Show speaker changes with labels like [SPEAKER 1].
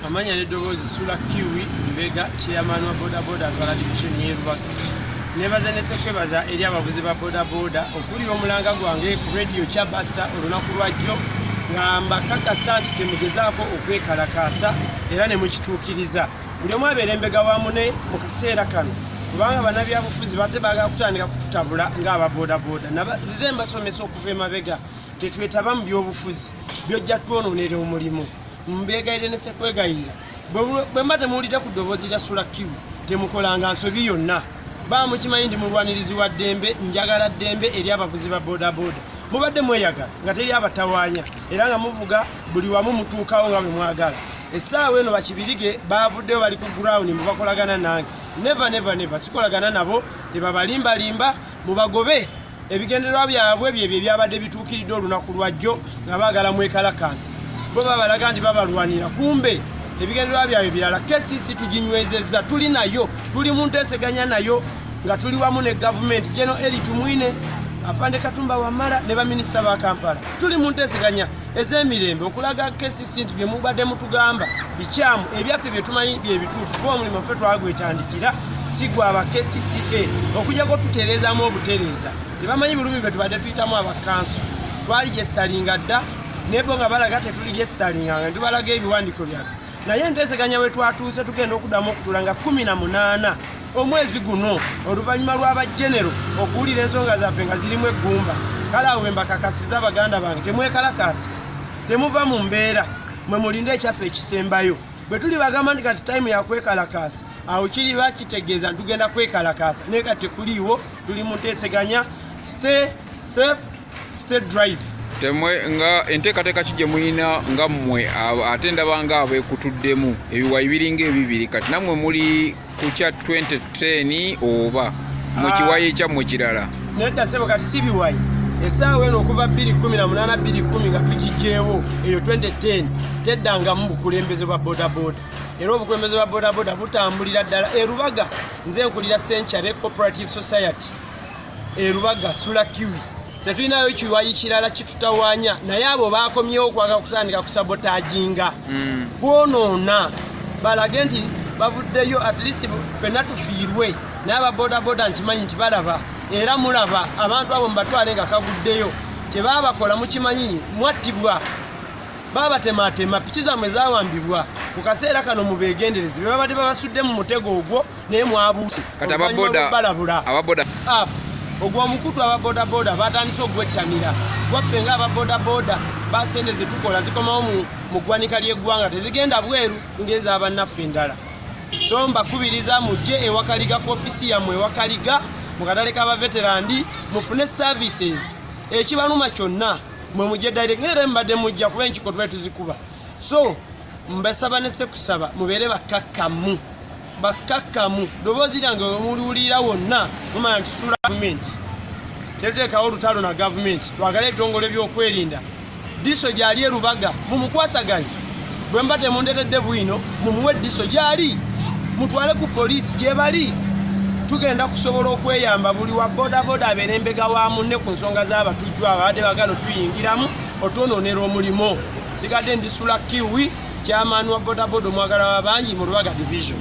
[SPEAKER 1] Amanya n'eddoboozi Sula Kiwi Mbega, chairman wa bodaboda Ntwala Division y'e Rubaga. Nebaza ne sekwebaza eri abavuzi ba bodaboda okuwulira omulanga gwange ku radio Kyabasa olunaku lwajjo, nga mbakakasa nti temugezaako okwekalakaasa era ne mukituukiriza. Buli omu abeera embega wa mune mu kaseera kano, kubanga bannabyabufuzi bate baagala kutandika kututabula ng'aba bodaboda. Nzize mbasomesa okuva emabega, tetwetaba mu byobufuzi byojja twonoonera omulimu. Mbeegayirire ne sekwegayirira, bwe mba temuwulidde ku ddoboozi lya Sula Kiwi, temukolanga nsobi yonna. Baba mukimanyi ndi mulwanirizi wa ddembe, njagala ddembe eri abavuzi ba bodaboda. Mubadde mweyagala nga teri abatawaanya, era nga muvuga buli wamu mutuukawo nga bwe mwagala. Essaawa eno bakibirige baavuddeyo, bali ku ground mbu bakolagana nange. Never, never, never, sikolagana nabo. Tebabalimbalimba, mubagobe. Ebigendererwa byabwe byebyo ebyabadde bituukiridde olunaku lwajjo, nga baagala mwekalakaasi, bo babalaga nti babalwanira, kumbe ebigendererwa byabwe birala. KCC tuginywezezza, tuli nayo, tuli mu nteeseganya nayo nga tuli wamu ne gavumenti. General Elly Tumwine, Afande Katumba Wamala ne baminisita ba Kampala, tuli mu nteeseganya ez'emirembe okulaga KCC nti bye mubadde mutugamba bikyamu, ebyaffe bye tumanyi bye bituufu, kuba omulimu ffe twagwetandikira, si gwa KCCA okujjako tutereezaamu obutereeza. Tebamanyi bulumi bwe tubadde tuyitamu. Abakansu twalijesitalinga dda, nebo nga balaga tetulijesitalinga, nga tubalaga ebiwandiiko byaffe. Naye enteeseganya we twatuuse, tugenda okuddamu okutuula nga 18 omwezi guno, oluvannyuma lw'abajenero okuwulira ensonga zaffe nga zirimu eggumba. Kale awo mbakakasiza, baganda bange, temwekalakaasa, temuva mu mbeera, mwe mulinde ekyaffe ekisembayo. Bwe tuli bagamba nti kati time yakwekalakaasa, awo kiriba kitegeeza nti tugenda kwekalakaasa, naye kati tekuliiwo, tuli mu nteeseganya. Stay safe, stay drive.
[SPEAKER 2] Temwe nga enteekateeka ki gye mulina nga mmwe ate ndaba nga abeekutuddemu ebiwayi biringa ebibiri? Kati nammwe muli ku kya 2010 oba mu kiwayi ekyammwe kirala?
[SPEAKER 1] Nedda sebo, kati si biwayi. Essaawa eno okuva 218 210 nga tugigyewo, eyo 2010 teddangamu bukulembeze bwa bodaboda, era obukulembeze bwa bodaboda butambulira ddala erubaga. Nze nkulira Century Cooperative Society erubaga, Sula Kiwi. Tetulinayo kiwayi kirala kitutawaanya, naye abo bakomyewo okwagala kutandika kusabotaginga, kwonoona, balage nti bavuddeyo, at least ffenna tufiirwe. Naye ababodaboda nkimanyi nti balaba, era mulaba abantu abo mubatwale nga kaguddeyo. Kyebabakola mukimanyi, mwattibwa, babatematema, piki zammwe zawambibwa. Ku kaseera kano mubeegendereze, be babadde babasudde mu mutego ogwo, naye mwabuuse.
[SPEAKER 2] Kati ababoda
[SPEAKER 1] balabula
[SPEAKER 2] ababoda
[SPEAKER 1] up ogwo omukutu, ababodaboda batandise ogwettanira. Waffe nga ababodaboda, basente zetukola zikomawo mu ggwanika ly'eggwanga, tezigenda bweru ng'ezabannaffe endala. So mbakubiriza mujje ewakaliga ku ofisi yammwe ewakaliga mu katale k'abaveterandi, mufune services. Ekibaluma kyonna mwe mujje direct, era mbadde mujja kuba enkiko tubadde tuzikuba. So mbasaba ne sekusaba mubeere bakkakkamu, bakkakkamu. Ddoboozi lyange wemuliwulira wonna, mumanya nti sula gavumenti tetuteekawo olutalo na gavumenti. Twagale ebitongole by'okwerinda, DISO gyali erubaga, mumukwasaganye. Bwe mba temundetedde bwino, mumuwe DISO gyali, mutwale ku poliisi gye bali. Tugenda kusobola okweyamba. Buli wa bodaboda abeere embega wa munne ku nsonga z'abatujju ababadde bagala otuyingiramu, otwonoonera omulimu. Sigadde ndisula Kiwi, chairman wa bodaboda omwagala wa bangi mu Rubaga Division.